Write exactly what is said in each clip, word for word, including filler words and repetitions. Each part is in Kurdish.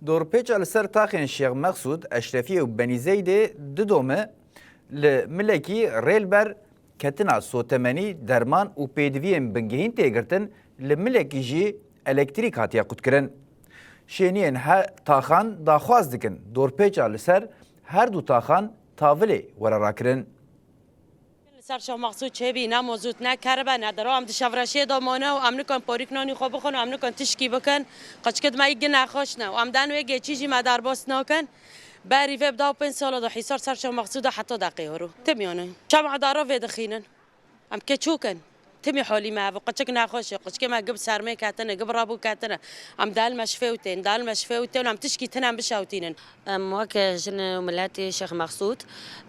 Dorpêça li ser taxên Şêx Mexsûd, Eşrefiyê û Benî Zeydê Didome li milekî rê li ber ketina sotemenî, derman û pêdiviyên bingehîn tê girtin, li milekî jî elektrîk hatiye qutkirin. Şêniyên he taxan daxwaz dikin dorpêça li ser her du taxan tavilê were rakirin. Li ser Şêx Mexsûd çêbî ne mozût, ne kerebe, ne dero. Em di şevreşiyê de mane û em nikin porîk nanî xwe bixwin û em nikin tişkî bikin. Qeçkid me yî gi nexweş ne û em den wê geçî jî me derbas nakin. Berî vê bi da û pênc sala de hîsar ser Şêx Mexsûd de heta deqê horo. Tim yani. Şema dara vê dixînin. Em keçûk in. Timî holî me ev. Qeçik nexweş e. Qeçikê me gi bi sermê ketine, gi bi rabû ketine. Em dal meşfê û tên, dal meşfê û tên û em tişkî tine em bişewtînin. Em weke jin û miletê Şêx Mexsûd,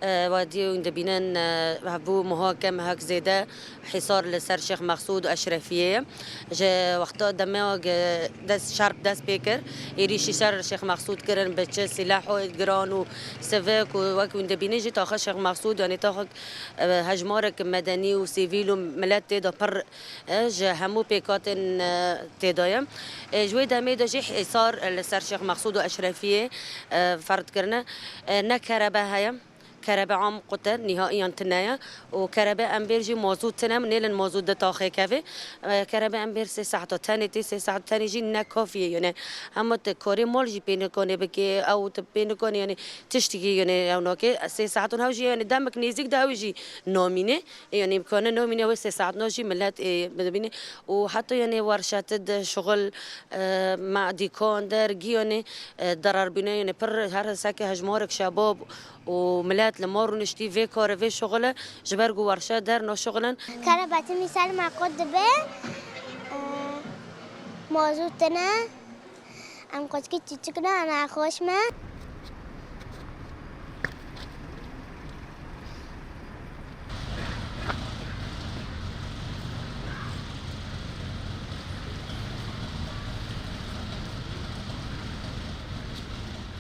e, wediyê wî dibînin, e, hevbû muhake mehek zêde hîsar li ser Şêx Mexsûd û Eşrefiyê ye. Ji wexta demê dest şer bi dest pê kir, êrî şî ser Şêx Mexsûd kirin bi çi sîlehê giran û sivik û wek wî dibînin jî taxa Şêx Mexsûd, yanî taxek, e, hejmarek medenî û sivîl û milet tê de pir e, ji hemû pêkhatên, e, tê de ye. E, ji wê demê de jî hêsar, e, li ser Şêx Mexsûd û Eşrefiyê, e, ferz kirine. E, ne kerebe heye, kerebe am qute, nihaiyan tune ye. Û kerebe em bêr jî mazût tune, nêlin mazût di taxê kevê. E, kerebe em bêr sê saeta tenê tê, sê saet tenê jî ne kafî ye, yani hema te karê mal jî pê nikanê bikê, ew te pê nikanê, yani tiştekî, yani ew nake. Sê saetan hew jî, yani demek nêzîk de ew jî namîne. Ê, yanî imkane namîne wê sê saet na jî milet, ê, bidibîne. Û heta yanî werşete de şixul, e, me dîkan der, gî yanî, e, derar bîne, yanî pir her seke hejmarek şebab û milet li ma rûniştî vê karê, vê şixule, ji ber ku werşe der naşixulin. Kerebe timî ser me qut dibe, e, mazût tine, em qeçkî çiçik ne, em nexweş me.